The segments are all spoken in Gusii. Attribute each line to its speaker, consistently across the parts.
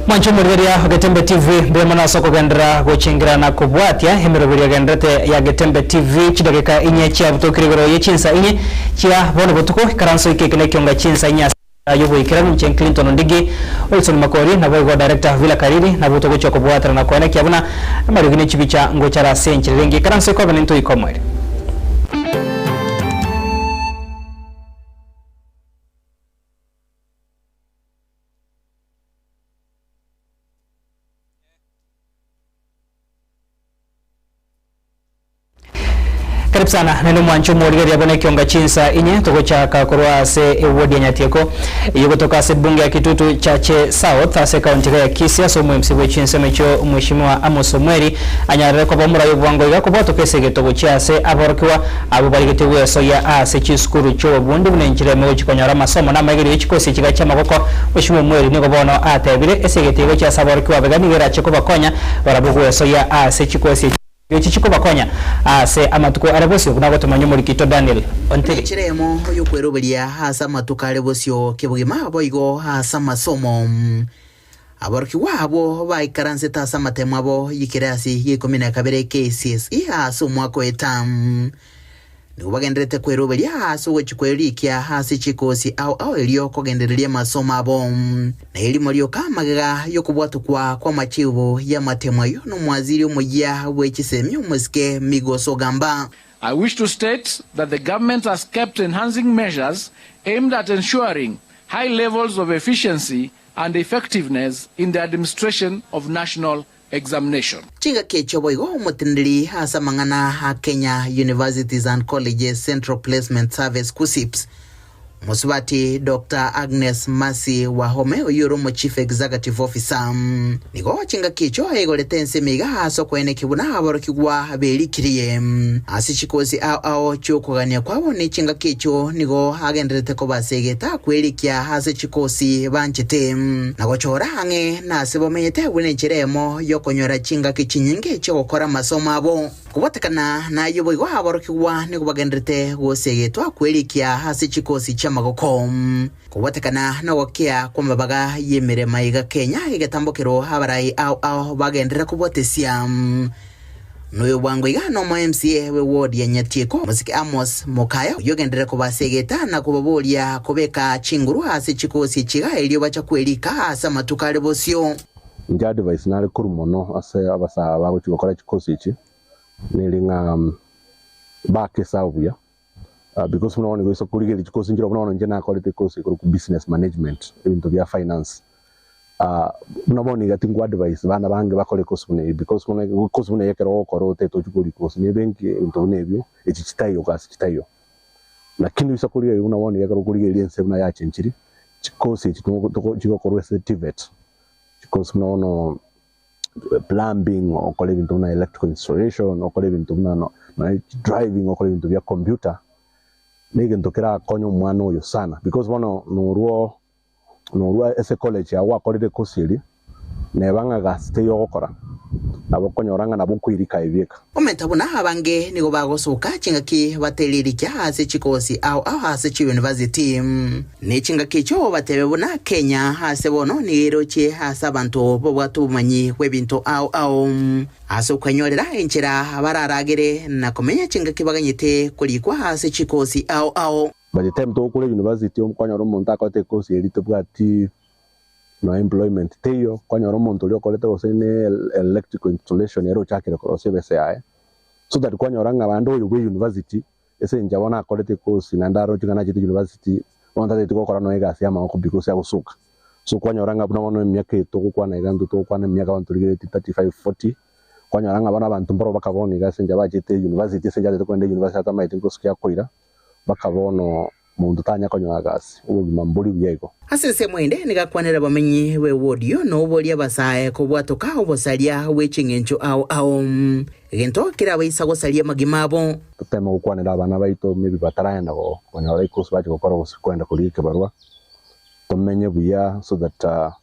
Speaker 1: Mwanche omorigereria o Getembe TV, mbuya mono ase okogenderera gochengerera na kobwatia emeroberio egendererete ya Getembe TV chidakika inye chiabutokire igoro ye chinsa inye chia bono botuko. Ikaranso ike eke nekionga chinsa inye ase y'oboikeranu inche Clinton Ondigi, Wilson Makori naboigo Director Villa Kariri nabwo togochia kobwatera na koenekia buna amariogi ne chibicha ngochare ase enchera ere engiya. Ikaranso ekobe nintoike omoerio. Karibu sana naende omwanche omorigereria buna ekionga chinsa inye togochaka korwa ase eward ya Nyatieko eyio gotoka ase ebunge ya Kitutu Chache South ase ekaunti iga ya Kisii ase omoemsi bwe chinsemo echio Mweshimiwa Amos Omweri anyarire koba omorai obwango iga kobwatoka ase egeto gochia ase aborokigwa abwo barigetie gwesoyia ase chisukuru chi'obobundi buna enchera ime gochia konyora amasomo na amaigerio ye chikosi chiga chi'amaboko. Mweshimiwa Omweri nigo bono atebire ase egeto gochia ase aborokigwa abwo iga nigo erache kobakonya barabwo gwesoyia ase chikosi echi. Echi chikobakonya aase amatuko are bosio, buna gotomanya omorikito Daniel ontebie.
Speaker 2: Enchera eyemo y'okweroberia ase amatuko are bosio kebogima boigo ase amasomo. Aborokigwa abwo baikaransete ase amatemo abo y'ekerasi gia ikomi na kabere KCSE ase omwaka oeta. Nigo bagendererete kweroberia ase ogochia kwerikia ase chikosi ao ao erio kogendereria amasomo abo. Na erimo rioka magega y'okobwatokwa kw'amachiibo y'amatemo ayio nomwaziri omoyia bwe chisemi omosike Migos Ogamba.
Speaker 3: I wish to state that the government has kept enhancing measures aimed at ensuring high levels of efficiency and effectiveness in the administration of national examination.
Speaker 2: Chingaki echio boigo omoteneneri ase amang'ana a Kenya Universities and Colleges Central Placement Service, KUCCPS, Mosubati Doctor Agnes Mercy Wahome oyio ore omo Chief Executive Officer, nigo chingaki echio aigorete ensemo iga ase okoenekia buna aborokigwa berikirie ase chikosi ao ao chi'okogania kwabo ne chingaki echio nigo agendererete koba ase egeta kwerikia ase chikosi banchete na gochora ang'e Nase bamenyete buna enchera eyemo y'okonyora chingaki chinyinge chi'ogokora amasomo abo. Kobatekana nayio boigo aborokigwa nigo bagenderete gosegetwa kwerikia ase chikosi chi'amagoko. Kobatekana nogokea kw'amabaga y'emeremo aiga Kenya egetambokero abarai ao ao bagenderera kobwatesia. Noyo bwango iga nomo MCA bwe ward ya Nyatieko, Mosike Amos Mokaya, oyio ogenderere kobasegeta na kobaboria kobeka chinguru ase chikosi echiga erio bacha kwerika ase amatuko are bosio.
Speaker 4: Inche advice nare korwa mono ase abasae bagochia gokora chikosi echi neri ng'a bake esabu buya because buna bono nigo gose korigereria chikosi nchire buna bono inche nakorete ekosi ekorokwa business management ebinto bia finance Buna bono iga tinku advise bana bange bakore ekosi buna eyio because bono ekosi buna eyio ekero ogokora otagete ochie koriika gose ne ebenki ebinto buna ebio echi chitaiyo gasi chitaiyo. Lakini oisa korigereria buna bono iga ekero okorigereria ense buna yachenchiri, chikosi echi toko chigokorwa ase TVET, chikosi buna bono plumbing, okore ebinto buna electrical installation, okore ebinto buna nonye driving, okore ebinto bia computer, na egento kerakonye omwana oyo sana because bono norwo. Norua ase college yao gwakorire ekosi eria, neba ng'a gasi teiyo ogokora, nabo okonyora ng'a nabo okoirika aye bieka.
Speaker 2: Omenta buna abange nigo bagosoka chingaki bateririkia ase chikosi ao ao ase chiyunivasiti. Ne chingaki echio batebe buna Kenya ase bono nigo erochie ase abanto babwate obomanyi bw'ebinto ao ao ase okwenyorera enchera bararagere na komenya chingaki baganyete korikwa ase chikosi ao ao.
Speaker 4: By the time togokora university okonyora omonto akorete ecourse eria tebwati nonya employment teiyo, okonyora omonto oria okorete gose ne electrical installation ere ochakire korosia ebesa yaye, so that kwanyora ng'a bande oyo bwe university ase eng'encho bono akorete ecourse naende aroche ng'a nachete university bono tatagete gokora nonya egasi ya amagoko because agosoka. So kwanyora ng'a buna bono emiaka eye togokwana iga intwe togokwana emiaka bono torigeretie 35, 40, kwanyora ng'a bono abanto mbaro baka bono iga ase eng'encho bachete university ase eng'encho atagete kogenda university atamaeti nkosuki akoira. Mpaka bono monto tanya konyora gasi, obogima mbori buya igo.
Speaker 2: Ase ensemo ende nigo akwanera abamenyi b'ewodi na oboria abasae kobwatoka obosaria bwe ching'encho ao ao, egento kerabaisa gosaria amagima abo.
Speaker 4: Toteme gokwanera abana baito maybe bataragenda konyora ekosi bache gokora gose kogenda korigia ekebarua, tomenye buya so that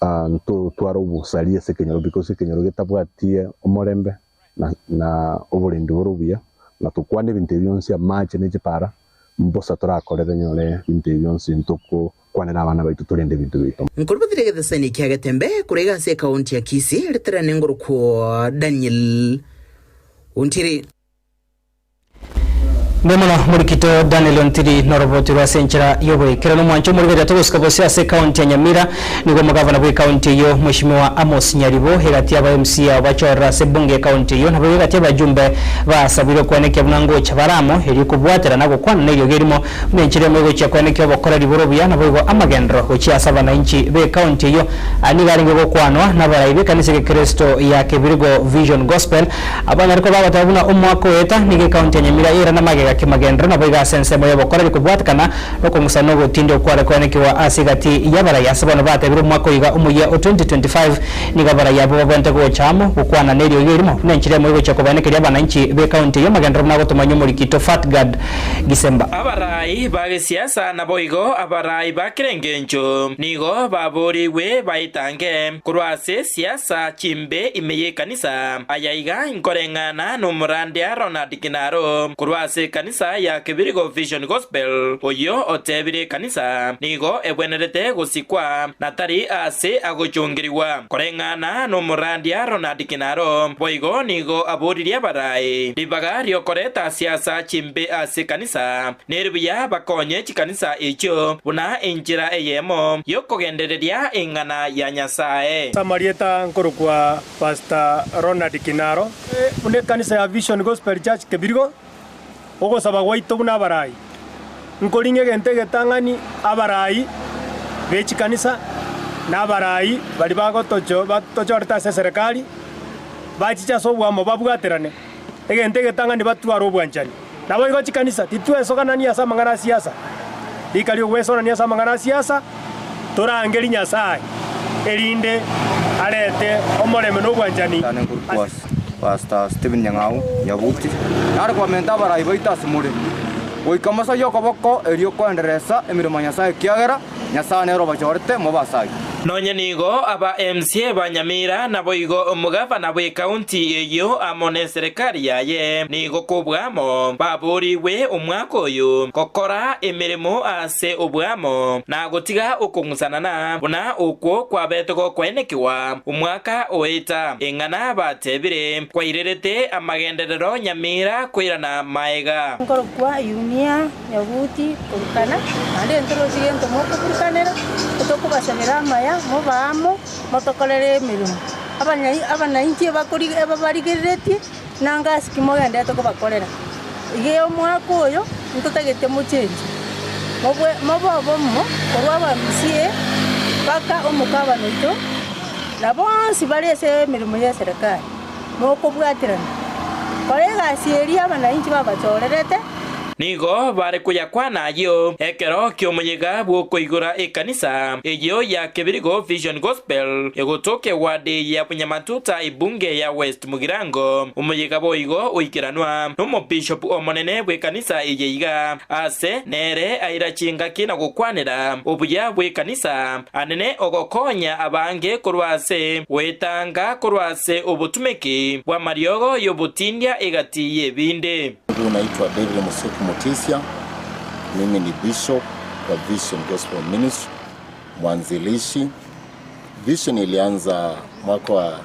Speaker 4: ntotware obosaria ase ekenyoro because ekenyoro getabwati omorembe. na oborendi bore obuya, na tokwane ebinto ebi bionsi amache ne chipara, mbosa torakorere nyore ebinto ebi bionsi ntoko. Tokwanere abana baito torende ebinto biaito.
Speaker 2: Nkorubathire egetesani kia Getembe korwa iga ase ekaunti ya Kisii, riterane ngorokwo Daniel Ontiri.
Speaker 1: Mbuya mono morikito Daniel Ontiri noroboti rwa ase enchera y'oboikeranu. Omwancho omorigereria togosika bosio ase ekaunti ya Nyamira nigo omogavana bw'ekaunti eyio Mweshimiwa Amos Nyaribo egati y'aba MCA abo bachorire ase ebunge y'ekaunti eyio naboigo egati y'abajumbe basabire okwenekia buna ngocha bare amo erio kobwaterana gokwana neriogi erimo Buna enchera emo egochia koenekia obokoreri bore obuya, naboigo amagenderero gochia ase abananchi b'ekaunti eyio. Aya nigo arenge gokwanwa nabarai b'ekanisa y'Egekristo ya Kebirigo Vision Gospel, abanyare koba bagoteba buna omwaka oeta nigo ekaunti ya Nyamira yairana magega kimagenderero naboigo ase ensemo y'obokoreri kobwatekana nokong'usana nogotindi okware koenekiwa ase egati y'abarai ase bono batebire omwaka oiga omoyia o 2025 nigo abarai abwo babwenerete gocha amo gokwana neriogi erimo buna enchera emo egochia kobaenekeria abananchi b'ekaunti eyio amagenderero buna agotomanywa omorikito Fatgard Gisemba.
Speaker 5: Abarai ba gesiasa naboigo abarai ba kera engencho nigo baboorigwe baetange korwa ase siasa chimbe ime y'ekanisa. Aya iga inkoreng'ana nomorandia Ronald Kinaro korwa ase ekanisa ya Kebirigo Vision Gospel oyio otebire ekanisa nigo ebwenerete gosikwa na tari aase agochongerigwa. Koreng'ana nomorandia Ronald Kinaro boigo nigo aboririe abarai ribaga riokoreta siasa chimbe ase ekanisa, neri buya bakonye chikanisa echio buna enchera eyemo yokogendereria eng'ana ya Nyasae.
Speaker 6: Ase amarieta nkorokwa Pastor Ronald Kinaro, buna ekanisa ya Vision Gospel Church Kebirigo, ogosaba gwaito buna abarai, nkoring'a egento egetang'ani abarai be chikanisa na abarai baria bagotocho batochorete ase eserekari, bachiche ase oboamo babwaterane. Egento egetang'ani batware obwanchani. Naboigo chikanisa titwesoganania ase amang'ana a siasa. Rika ri'ogwesoanania ase amang'ana a siasa, torangerie Nyasae, erinde arete omorembe na obwanchani ase.
Speaker 7: Pastor Stephen Nyang'au Nyabuti nare kobamenta abarai baito ase more, goika mosarie okoboko erio koenderesa emeremo ya Nyasae ekiagera Nyasae nere obachorete mobe as'ayio.
Speaker 5: Nonye nigo aba MCA ba Nyamira naboigo omogavana bw'ekaunti eyio amo neserekari yaye nigo kobwamo baborigwe omwaka oyo gokora emeremo ase obwamo na gotiga okong'usanana buna okwo kwabete gokoenekigwa omwaka oeta. Eng'ana batebire kwairerete amagenderero Nyamira koirana maega.
Speaker 8: Nkorokwa Yunia Nyabuti korukana, naende ntorochi gento mokoburukanera, tokobasabera amaya, mobe amo, motokorere emeremo. Abanainchi ebabarigereretie, nanga ase ki mogendererete kobakorera. Iga omwaka oyo ntotagete mochenche, mobe obomo korwa abaMCA mpaka omokabana oito, na bonsi bare ase emeremo y'eserekari, mokobwaterana kora egasi eria abanainchi babachorerete.
Speaker 5: Nigo bare koyakwana ayio ekero ki'omoyega bw'okoigora ekanisa eyio ya Kebirigo Vision Gospel egotoka eward ya Bunyamatuta ebunge ya West Mugirango. Omoyega boigo oikeranwa nomobishop omonene bw'ekanisa eye iga ase nere aira chingaki na gokwanera obuya bw'ekanisa anene ogokonya abange korwa ase goetanga korwa ase obotumeki bw'amariogo y'obotindia egati y'ebinde.
Speaker 9: Ndugu naitwa David Musyoki Mutisya, mimi ni Bishop wa Vision Gospel Ministry, mwanzilishi. Vision ilianza mwaka wa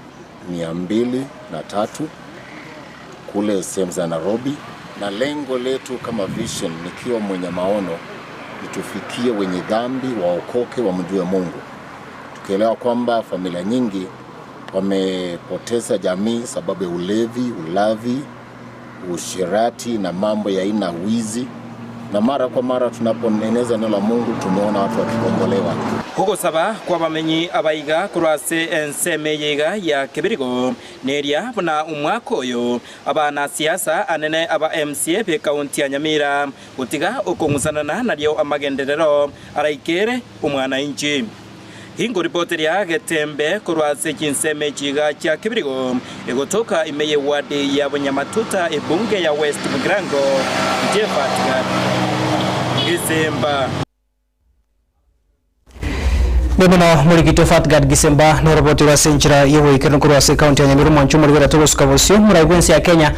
Speaker 9: 203 kule sehemu za Nairobi, na lengo letu kama Vision, nikiwa mwenye maono, ni tufikie wenye dhambi waokoke, wamjue Mungu, tukielewa kwamba familia nyingi wamepoteza jamii sababu ya ulevi, ulavi, usherati na mambo ya aina wizi, na mara kwa mara tunapoeneza neno la Mungu tumeona watu wakikombolewa.
Speaker 5: Ogosaba kw'abamenyi abaiga korwa ase ensemo eye iga ya Kebirigo neria buna omwaka oyo abanasiasa anene aba MCA b'ekaunti ya Nyamira gotiga okong'usanana nario amagenderero araikere omwanainchi. Ingoripoteria getembe korwa ase chinsemo echi iga chia Kibirigo, egotoka ime y'ewadi ya Bunyamatuta ebunge ya West Mugirango, Jephat Gisimba.
Speaker 1: Mbuya mono morigitwe Fatgard Gisemba noroboti rwa ase enchera y'ogoikeranu korwa ase ekaunti ya Nyamira omwancho omorwere togosuka bosio morai bwensi ya Kenya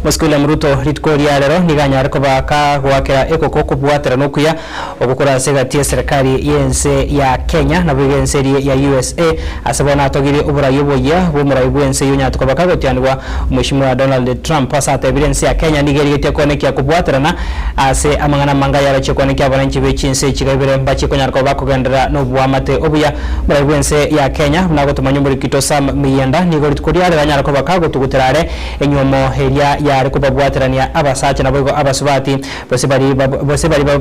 Speaker 1: Mosike William Ruto rituko ria rero nigo anyare koba kagoakera ekoko okobwaterana okuya okwo kore ase egati y'eserekari y'ense ya Kenya naboigo ense eria ya usa ase bono atogirie oborai oboyia bw'omorai bwense eyio onyarete koba kagotianigwa Mweshimiwa Donald Trump ase atebire ense ya Kenya nigo erigetie koenekia kobwaterana ase amang'ana amange ayarachie koenekia abananchi be chinse echi ibere mbachie konyara koba bakogenderera noboamate obuya. Omorai bw'ense ya Kenya buna agotomanya omorikito Sam Miyienda nigo rituko riarero anyare koba kagotugutera are enyuomo eria yare kobabwaterania abasacha naboigo abasubati Gose baria gose baria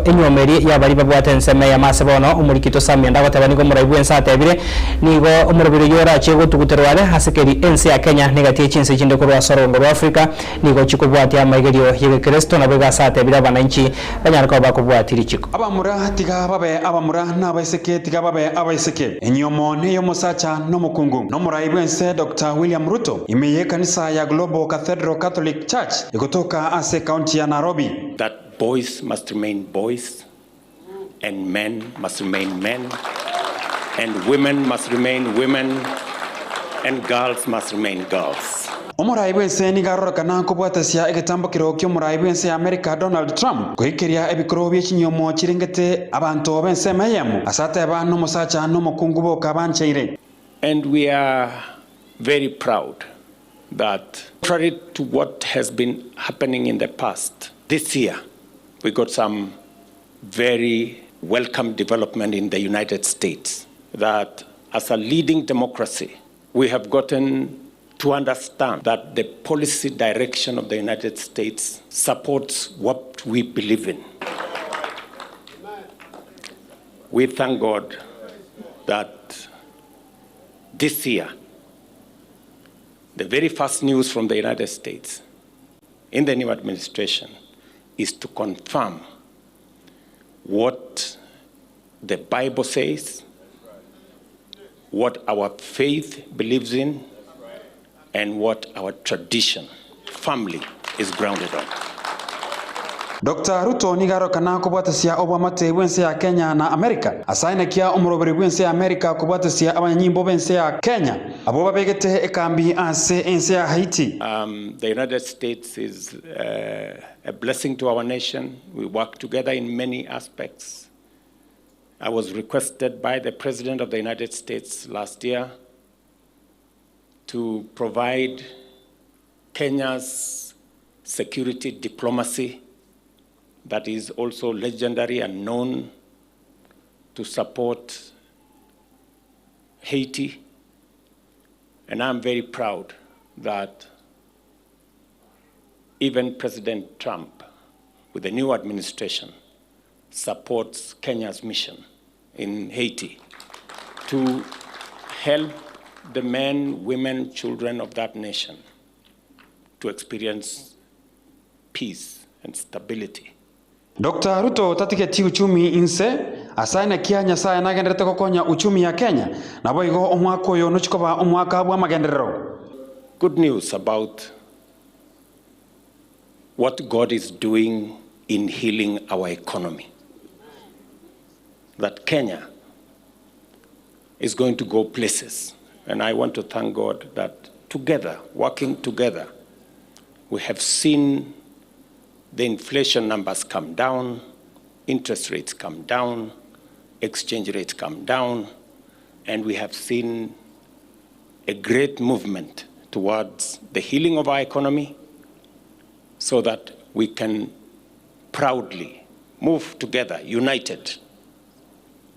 Speaker 1: enyuomo eria ya baria babwate ensemo eyemo ase bono, omorikito Samuel ndagoteba nigo omorai bw'ense atebire, Nigo omorobiri oyio orache gotuguterwa are ase keri ense ya Kenya negati ye chinse chinde korwa ase orogongo rwa Africa nigo chikobwatia amaigerio y'egekeresto naboigo ase atebire abananchi banyare koba bakobwatia richiko.
Speaker 10: Abamura tiga babe abamura, na abaiseke tiga babe abaiseke. Enyiomo ney'omosacha nomokungu. Nomorai bw'ense Doctor William Ruto ime y'ekanisa ya Global Cathedral Catholic Church egotoka ase ekaunti ya Nairobi.
Speaker 11: That boys must remain boys and men must remain men and women must remain women and girls must remain girls.
Speaker 10: Omorai bw'ense nigo arorekana kobwatesia egetambokero ki'omorai bw'ense ya Amerika Donald Trump goikeria ebikoro bie chinyiomo chirengete abanto b'ensemo eyemo ase ateba nomosacha nomokungu boka bancheire.
Speaker 11: And we are very proud that contrary to what has been happening in the past, this year we got some very welcome development in the United States that as a leading democracy, we have gotten to understand that the policy direction of the United States supports what we believe in. We thank God that this year, the very first news from the United States in the new administration is to confirm what the Bible says, what our faith believes in, and what our tradition, family, is grounded on.
Speaker 10: Doctor Ruto nigo arokana kobwatesia oboamate bw'ense ya Kenya na Amerika ase aenekia omoroberi bw'ense ya Amerika kobwatesia abanyanyimbo b'ense ya Kenya abwo babegete ekambi ase ense ya Haiti.
Speaker 11: The United States is a blessing to our nation. We work together in many aspects. I was requested by the President of the United States last year to provide Kenya's security diplomacy that is also legendary and known to support Haiti. And I'm very proud that even President Trump, with the new administration, supports Kenya's mission in Haiti to help the men, women, children of that nation to experience peace and stability.
Speaker 10: Doctor Ruto tatigeti uchumi inse, ase aenekia Nyasae nagendererete gokonya uchumi ya Kenya, naboigo omwaka oyo nochie koba omwaka bw'amagenderero.
Speaker 11: Good news about what God is doing in healing our economy. That Kenya is going to go places. And I want to thank God that together, working together, we have seen the inflation numbers come down, interest rates come down, exchange rates come down, and we have seen a great movement towards the healing of our economy so that we can proudly move together, united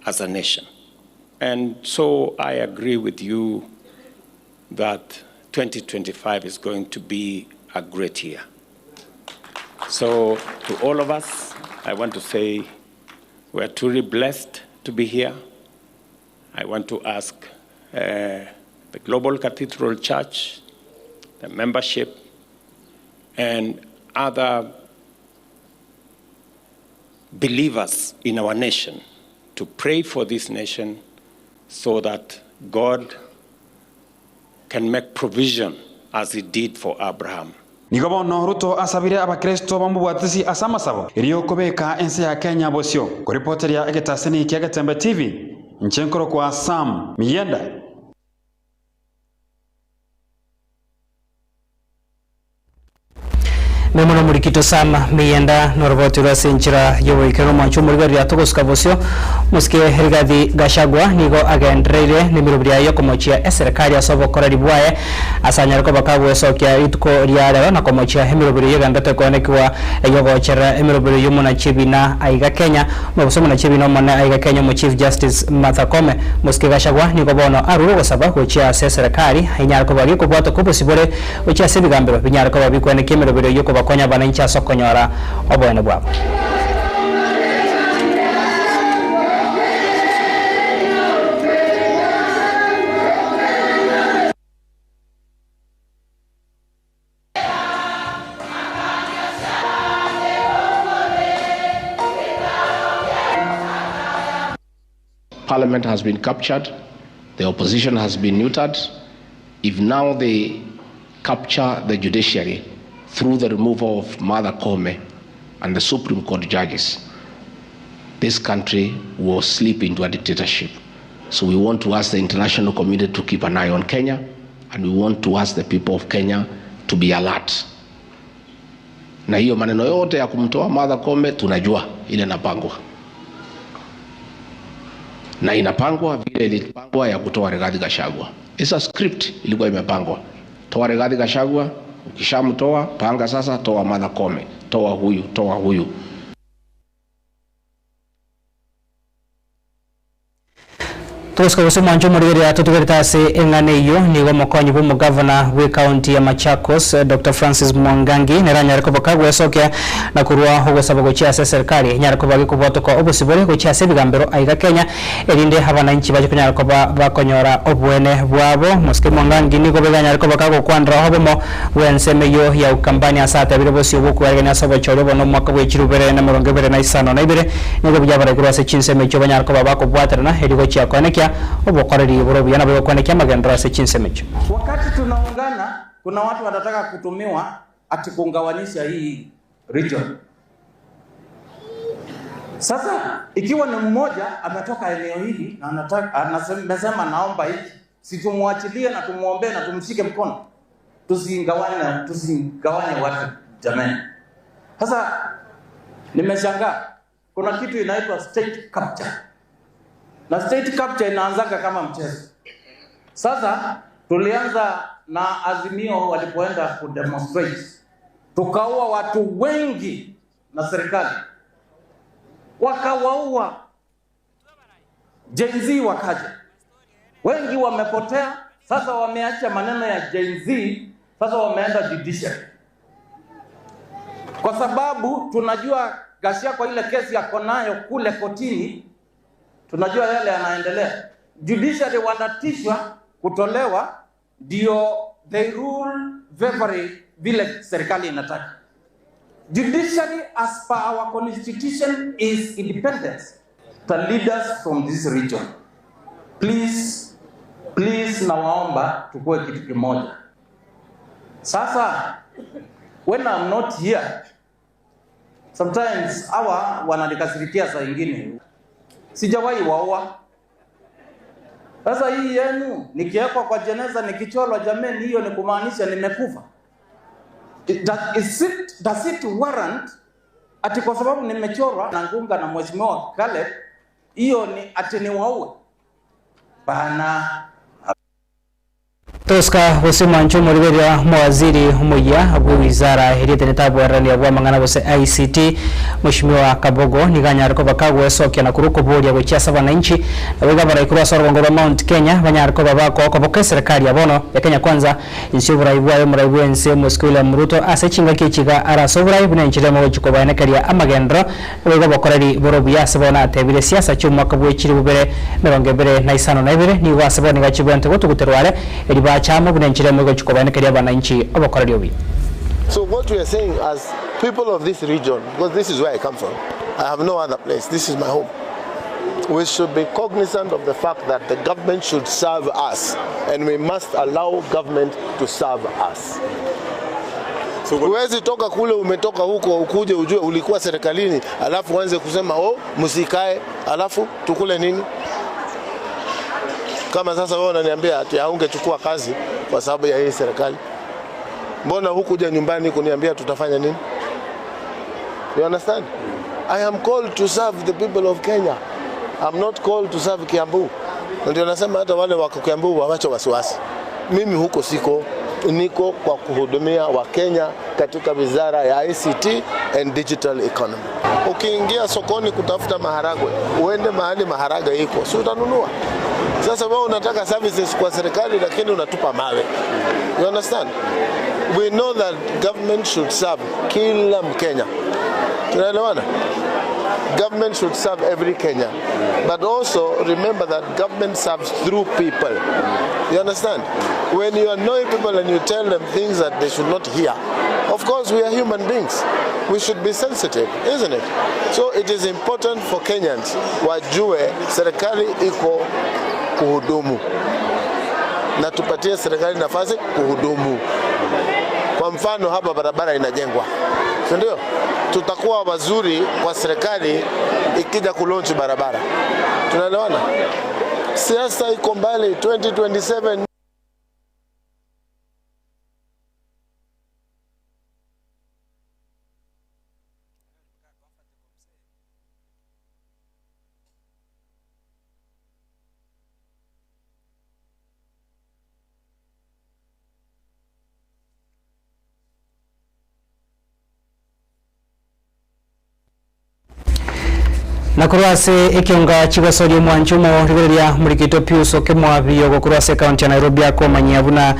Speaker 11: as a nation. And so I agree with you that 2025 is going to be a great year. So to all of us, I want to say we are truly blessed to be here. I want to ask uh, the Global Cathedral Church, the membership, and other believers in our nation to pray for this nation so that God can make provision as he did for Abraham.
Speaker 10: Nigo bono Ruto asabire abakristo bamobwatisi ase amasabo erio kobeka ense ya Kenya bosio. Koripoteria egetaseni kia Getembe TV, Inche nkorokwa Sam Miyenda.
Speaker 1: Memo nomorikito Sam Miyenda noroboti rwa ase enchera y'oboikeranu omwancho omorigereria togosuka bosio Mosike Rigathi Gachagua nigo agendereire nemeroberi yaye yokomochia eserekari ase obokoreri bwaye ase anyare koba kagwesokia rituko ria rero na komochia emeroberi y'egenderete koenekigwa ey'ogocherera emeroberi y'omonachi ebina aiga Kenya gose omonachi ebina omone aiga Kenya omo Chief Justice Martha Koome. Mosike Gachagua nigo bono arure ogosaba gochia ase eserekari enyare koba gekobwatwa kw'obosibore Gochia ase ebigambero binyare koba bikwenekia emeroberi y'okobakonya abananchi ase okonyora oboene bwabo.
Speaker 12: Parliament has been captured, the opposition has been neutered. If now they capture the judiciary through the removal of Martha Koome and the Supreme Court judges, this country will slip into a dictatorship. So we want to ask the international community to keep an eye on Kenya, and we want to ask the people of Kenya to be alert. Na hiyo maneno yote ya kumtoa Martha Koome tunajua ile inapangwa na inapangwa vile ilipangwa ya kutoa Rigathi Gachagua. It's a script ilikuwa imepangwa. Toa Rigathi Gachagua, ukishamtoa panga sasa, toa Martha Koome, toa huyu, toa huyu.
Speaker 1: Togosika gose omwancho omorigereria totigerete ase eng'ana eyio, nigo omokonyi bw'omogavana bw'ecounty ya Machakos, Doctor Francis Mwangangi nere anyare koba kagwesokia na korwa ogosaba gochia ase eserikari enyare koba gekobwatoka obosibore gochia ase ebigambero aiga Kenya erinde abananchi bache konyara koba bakonyora oboene bwabo. Mosike Mwangangi nigo boigo anyare koba kagokwanera obomo bw'ensemo eyio ya Ukambani ase atebire bosio bw'okwearegania ase obochori obo nomwaka bwe chilifu ibere na emerongo ebere na isano na ibere Nigo buya abaraikorwe ase chinsemo echio banyare koba bakobwaterana erio gochia koenekia obokoreri bore obuya naboigo koenekia amagenderero ase chinsemo echio.
Speaker 13: Wakati tunaungana kuna watu watataka kutumiwa ati kungawanisha hii region. Sasa ikiwa ni mmoja ametoka eneo hili na anataka anasema naomba hiki, si tumwachilie na tumuombee na tumshike mkono, tusigawane, tusigawane watu jamani. Sasa nimeshangaa kuna kitu inaitwa state capture, na state capture inaanzaga kama mchezo. Sasa tulianza na Azimio walipoenda kudemonstrate, tukaua watu wengi na serikali wakawaua. Gen Z wakaja, wengi wamepotea. Sasa wameacha maneno ya Gen Z, sasa wameenda judiciary, kwa sababu tunajua Gachagua kwa ile kesi yako nayo kule kotini, tunajua yale yanaendelea. Judiciary wanatishwa kutolewa, ndio they rule very vile serikali inataka. Judiciary as per our constitution is independent. The leaders from this region, please, please nawaomba tukue kitu kimoja. Sasa when I'm not here, sometimes hawa wananikasirikia saa ingine, sijawahi waua. Sasa hii yenu nikiwekwa kwa jeneza nikichorwa, jameni, hiyo ni kumaanisha nimekufa. Does it warrant ati kwa sababu nimechorwa na Ngunga na mheshimiwa Caleb, hiyo ni ati ni waue? Bana.
Speaker 1: Tosca gose mwancho omorigereria omowaziri omoyia bwe wizara eria etenete abwererania bwa amang'ana gose ICT Mweshimiwa Kabogo nigo anyare koba kagwesokia na korwa okoboria gochia ase abananchi naboigo abarai korwa ase orogongo rwa Mount Kenya banyare koba bakoa okoboka eserekari ya bono ya Kenya Kwanza inse y'oborai bwaye omorai bwense Omosike William Ruto ase chingaki echi iga are ase oborai buna enchera emo gochia kobaenekeria amagenderero Naboigo obokoreri bore obuya ase bono atebire siasa chi'omwaka bwe chilifu bibere emerongo ebere na isano na ibere nigo ase bono iga chibwente gotuguterwa are, erio bache amo buna enchera emo egochia kobaenekeria abananchi obokoreri obuya.
Speaker 14: So what we are saying as people of this region, because this is where I come from, I have no other place, this is my home. We should be cognizant of the fact that the government should serve us and we must allow government to serve us. Huwezi toka kule umetoka huko ukuje ujue ulikuwa serikalini alafu uanze kusema oh, msikae alafu tukule nini? Kama sasa wewe unaniambia ati haungechukua kazi kwa sababu ya hii serikali, mbona hukuja nyumbani kuniambia tutafanya nini? You understand? I am called to serve the people of Kenya. I'm not called to serve Kiambu. Na Ndio nasema hata wale wako Kiambu wawache wasiwasi. Mimi huko siko, niko kwa kuhudumia Wakenya katika wizara ya ICT and Digital Economy. Ukiingia sokoni kutafuta maharagwe, uende mahali maharagwe iko, si utanunua? Sasa wewe unataka services kwa serikali lakini unatupa mawe. You understand? We know that government should serve kila Mkenya. Tunaelewana? Government should serve every Kenyan. But also remember that government serves through people. You understand? When you annoy people and you tell them things that they should not hear, of course we are human beings. We should be sensitive, isn't it? So it is important for Kenyans wajue serikali iko kuhudumu na tupatie serikali nafasi kuhudumu. Kwa mfano hapa barabara inajengwa, si ndio? Tutakuwa wazuri kwa serikali ikija kulaunch barabara. Tunaelewana? Siasa iko mbali 2027.
Speaker 1: Na korwa ase ekionga chigosoria omwancho omorigereria omorikito Pius Okemwabi ogo korwa ase ekaunti ya Nairobi akomanyia buna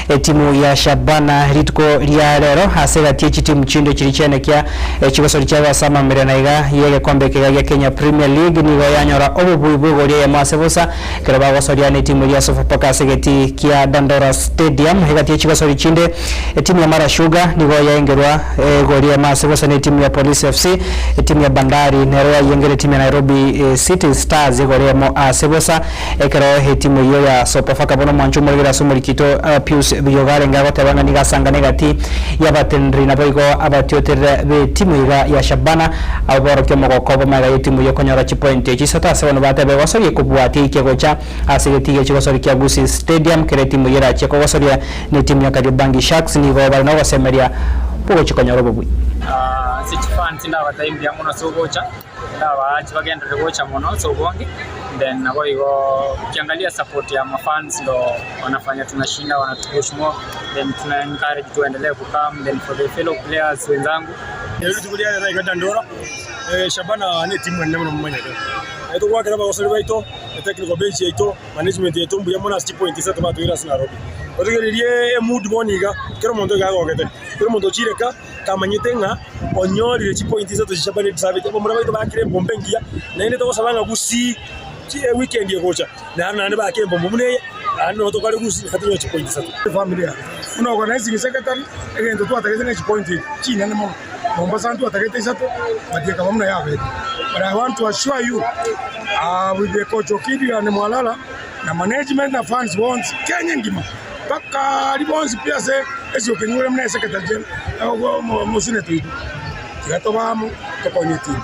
Speaker 1: etimu ya Shabana rituko ria rero ase egati ye chitimu chinde chiria chianekia chigosori chiabo ase amamererano iga ye egekombe ekega gia Kenya Premier League nigo yanyora obobui bwa igoro eyemo ase bosa ekero bagosoria na etimu eria ya Sofapaka ase egetii kia Dandora Stadium. Egati ye chigosori chinde etimu ya Mara Sugar nigo yaengerwa egori eyemo ase bosa na etimu ya Police FC. Etimu ya Bandari nero yayengera etimu ya Nairobi City Stars egori eyemo ase bosa ekero etimu eyio ya Sofapaka bono omwancho omoregere ase omorikito Pius Biyoga arenge agoteba ng'a nigo asangane egati y'abateneneri naboigo abatioterere b'etimu iga ya Shabana abwo borokia omogoko obo magega y'etimu eyio konyora chipointi chisato ase bono batebe gosoria kobwatia ekia gocha ase egetii gia chigosori kia Gusii Stadium kera etimu eyio erachie kogosoria netimu ya Kariobangi Sharks nigo bare nogosemeria bogochia konyora obobui.
Speaker 15: Ase chifans ndabatebie mbuya mono ase ogocha, ndabaache bagenderere gocha mono ase obonge, then naboigo ukiangalia support ya mafans ndo wanafanya tunashinda wanatupush more then tuna encourage tuendelee kucome then for the fellow players wenzangu.
Speaker 6: Rituko ria rero iga Dandora, Shabana netimu enene mono momanyete. Togwakera abagosori baito, etechnical bench yaito, management yaito mbuya mono ase chipoint isato batoire ase Nairobi. Otegererie emood bono iga, kera omonto iga agogete, kera omonto ochire ka, kamanyete ng'a onyorire chipoint isato chia Shabana edisavete. Abamura baito bakire embomba engiya, naende togosaba ng'a gusii eweekend egocha, naende naende bake embomba buna eye, naende nabo tokare gusii nabo tonyore chipoint isato. Efamiri yane, buna organizing secretary, egento twatagete ne chipoint echi chinene mono. Mombasa ntwatagete isato, but ekaba buna yabete. But I want to assure you, with the coach Okidio and Mwalala, na management na fans bonsi, Kenya engima, mpaka aria bonsi pi ase esioka enyure buna esecretary general, omoseneta oito, tiga tobe amo tokonye etimu.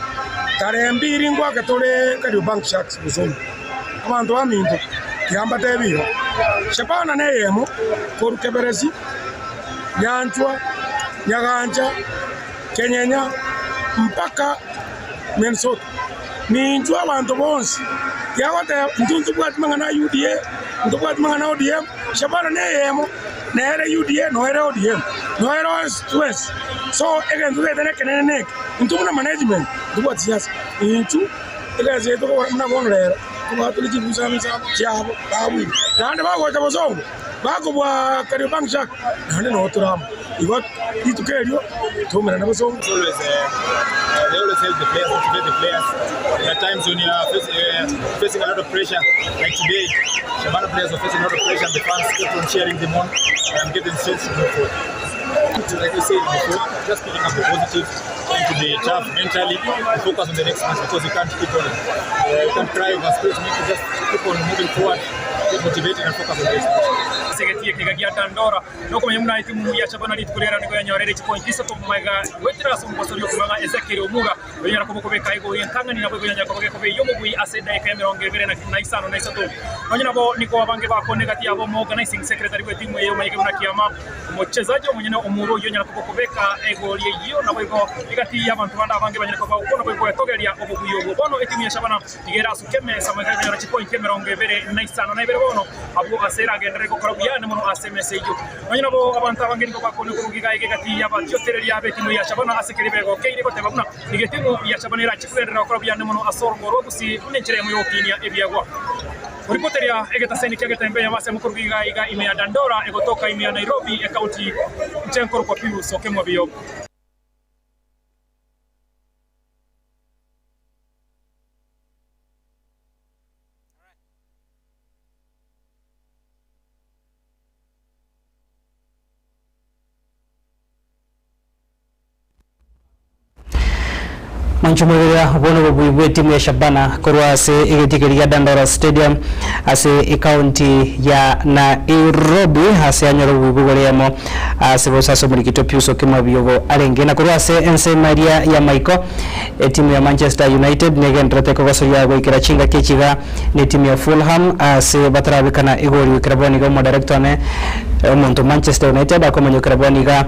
Speaker 6: Tarehe mbiri ngoake tore Kariobangi Sharks Bosongo. Abanto baminto, tiga mbatebi iga, Shabana neyemo korwa Keberesi, Nyanchwa, Nyagancha, Kenyenya, mpaka Minnesota. Ninchwe abanto bonsi, tiagoteba intwe ntobwati mang'ana a UDA, ntobwati mang'ana a ODM, Shabana neyemo, nere UDA noere ODM, noere onsi twensi. So egento getari ekenene neke, intwe buna management ntobwati siasa, intwe egasi yaito buna bono rero, tobwatore chibusa chiabo babwire, naende bagocha bosongo. Bakobua Kariobangi Sharks, naende noo tore amo. Igo rituko erio twaumerana bosongo.
Speaker 16: ase egetii eke iga gia Dandora. Nokomanya buna etimu ya Shabana rituko riarero nigo yanyorire chipointi isato magega goetera ase omogosori okomang'a ng'a Ezekiel Omuga oyonyara koba okobeka igoro y'entang'ani nabo ekonyara koba gekoba ey'omobui ase edaika y'emerongo ebere na isano na isato. Nonya nabo nigo abange bakona egati yabo omoorganising secretary bw'etimu eye omanyeke buna Kiama omochezaji omonyene omoro oyio onyara koba okobeka egori eyio naboigo egati y'abanto bande abange banyare koba okwo naboigo goetogeria obobui obwo. Bono etimu ya Shabana Iga erasuke emesa moika ekonyora chipointi emerongo ebere na isano na ibere bono, abwo ase eragenderere gokora buya ande mono ase emesa eyio. Nonya nabo abanto abange nigo bakonya koruga iga iga egati y'abatiotereria b'etimu ya Shabana ase keria begokeire goteba buna nigo etimu ya Shabana erachie kogenderera gokora buya ande mono ase orongo rwa gusii buna enchera eyemo y'ogokinia ebiegwa. Oripoteria egetaseni kia Getembe y'abasemo koruga iga iga ime ya Dandora egotoka ime ya Nairobi ekaunti inche nkorokwa Pius Okemwa Biyogo.
Speaker 1: Mwancho moiberia obwo nobobui bw'etimu ya Shabana korwa ase egetii keria gia Dandora Stadium ase ecounty ya Nairobi ase anyore obobui bw'igoro eyemo ase bosa ase omorikito Pius Okemwa Biogo arenge. Na korwa ase ensemo eria ya Maiko Etimu ya Manchester United negendererete kogosoria goikera chingaki echi iga netimu ya Fulham ase batarabekana egori goikera bono iga omodarekta one omonto Manchester United akomanya goikera bono iga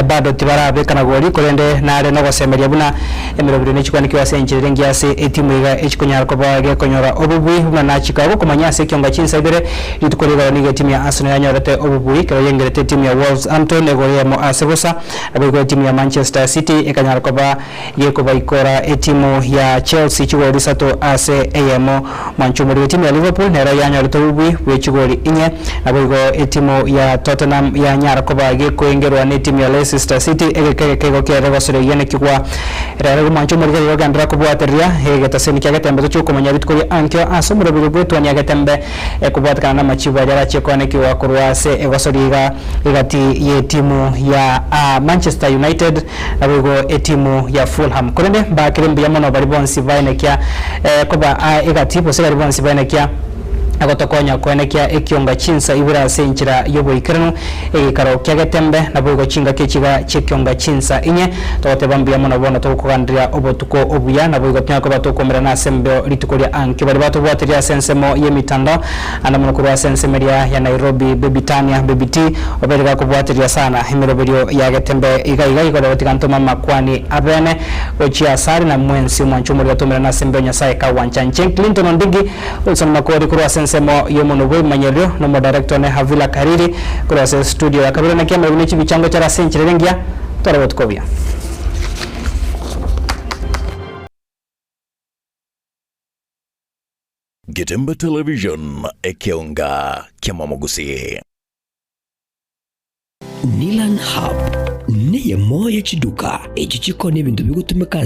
Speaker 1: bado tibarabekana gori korende nare nogosemeria buna emeroberi nechikwanekigwa ase enchera ere engiya ase etimu iga echikonyara koba gekonyora obobui buna nachika gokomanya ase ekionga chinsa ibere rituko rigoro nigo etimu ya Arsenal yanyorete obobui ekero yengerete etimu ya Wolveshampton egori eyemo ase bosa Naboigo etimu ya Manchester City ekanyara koba gekobaikora etimu ya Chelsea chigori isato ase eyemo. Mwanchumori bw'etimu ya Liverpool nero yanyorete obobui bwe chigori inye. Naboigo etimu ya Tottenham yanyara koba gekoengerwa netimu ya Leicester City egeka egeke igo kiarire gosoria nekigwa rero igo mwanchumori keri gogenderera kobwatereria egetaseni kia Getembe tochie gokomanya rituko ria ankio ase omorobiri bw'etuani ya Getembe Ekobwatekana namachibo aria arachie koanekigwa korwa ase egosoria iga egati y'etimu ya Manchester United naboigo etimu ya Fulham. Korende mbakire mbuya mono baria bonsi baenekia koba egati gose baria bonsi baenekia gotokonya koenekia ekionga chinsa ibere ase enchera y'oboikeranu egeikaro kia Getembe naboigo chingaki echiga chi'ekionga chinsa inye. Togoteba mbuya mono bono togokoganderia obotuko obuya, naboigo tonyare koba tokomerana ase embeo rituko ria ankio. Baria batobwatirie ase ensemo y'emitandao, ande mono korwa ase ensemo eria ya Nairobi, Baby Tania, Baby T, obeire gakobwateria sana emeroberio ya Getembe iga iga igoro gotiga ntome amakwani abene gochia asare na mwensi omwancho omorero tomerane ase embeo Nyasaye kagwancha inche Clinton Ondigi Wilson Makori korwa ase ensemo y'omonwa bw'ebimanyererio na omodirector one Havila Kariri korwa ase studio ya kabere naki amariogi ne chibichango chare ase enchera ere engiya tore botuko obuya.
Speaker 17: Getembe Television, ekeonga ki'amamogusii.
Speaker 18: Nilan Hub neyemo ye chiduka echi chikoonia ebinto bigotumeka.